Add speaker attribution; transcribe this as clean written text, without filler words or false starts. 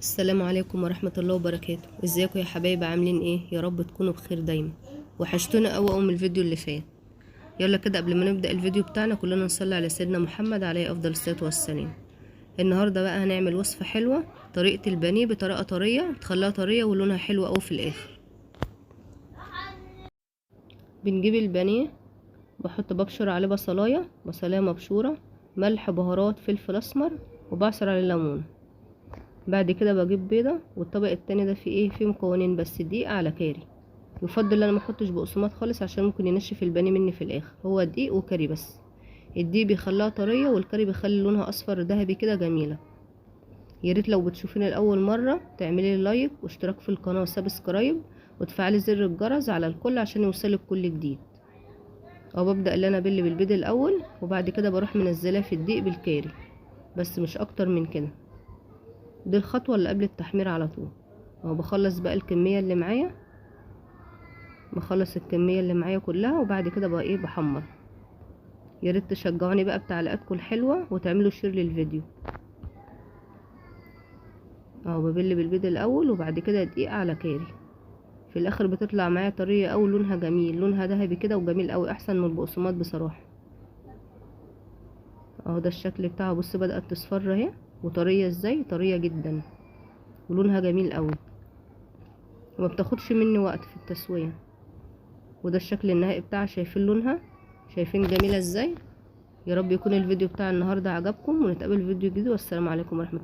Speaker 1: السلام عليكم ورحمة الله وبركاته. ازيكم يا حبايب؟ عاملين ايه؟ يا رب تكونوا بخير دايما. وحشتونا قوي قوي من الفيديو اللي فات. يلا كده قبل ما نبدأ الفيديو بتاعنا كلنا نصلي على سيدنا محمد عليه افضل الصلاة والسلام. النهارده بقى هنعمل وصفة حلوة، طريقة البانيه بطريقة طرية، بتخليها طرية ولونها حلو قوي في الاخر. بنجيب البانيه، بحط ببشر عليه بصلاية، بصلاية مبشورة، ملح، بهارات، فلفل اسمر، وبعصر عليه ليمون. بعد كده بجيب بيضة، والطبق التاني ده فيه ايه؟ فيه مكونين بس، دقيق على كاري. يفضل ان انا ما احطش بقسماط خالص عشان ممكن ينشف البانيه مني في الاخر. هو دقيق وكاري بس. الدقيق بيخليها طرية والكاري بيخلي لونها اصفر ذهبي كده جميلة. يا ريت لو بتشوفيني لاول مرة تعملي like واشتراك في القناة و subscribe وتفعلي زر الجرس على الكل عشان يوصلك كل جديد. او ببدا ان انا ابل بالبيض الاول، وبعد كده بروح منزلاه في الدقيق بالكاري، بس مش اكتر من كده. دي الخطوة اللي قبل التحمير على طول. اهو بخلص بقى الكمية اللي معايا، بخلص الكمية اللي معايا كلها، وبعد كده بقى ايه؟ بحمر. يا ريت تشجعوني بقى بتعليقاتكم الحلوة وتعملوا share للفيديو. اهو ببل بالبيض الاول وبعد كده دقيق على كاري. في الاخر بتطلع معايا طرية قوي، لونها جميل، لونها ذهبي كده وجميل قوي، احسن من البقسماط بصراحة. اهو ده الشكل بتاعها. بص بدات تصفر اهي، وطريه ازاي، طرية جدا ولونها جميل قوي، وما بتاخدش مني وقت في التسوية. وده الشكل النهائي بتاعها، شايفين لونها، شايفين جميلة ازاي. يا رب يكون الفيديو بتاع النهارده عجبكم، ونتقابل في فيديو جديد، والسلام عليكم ورحمة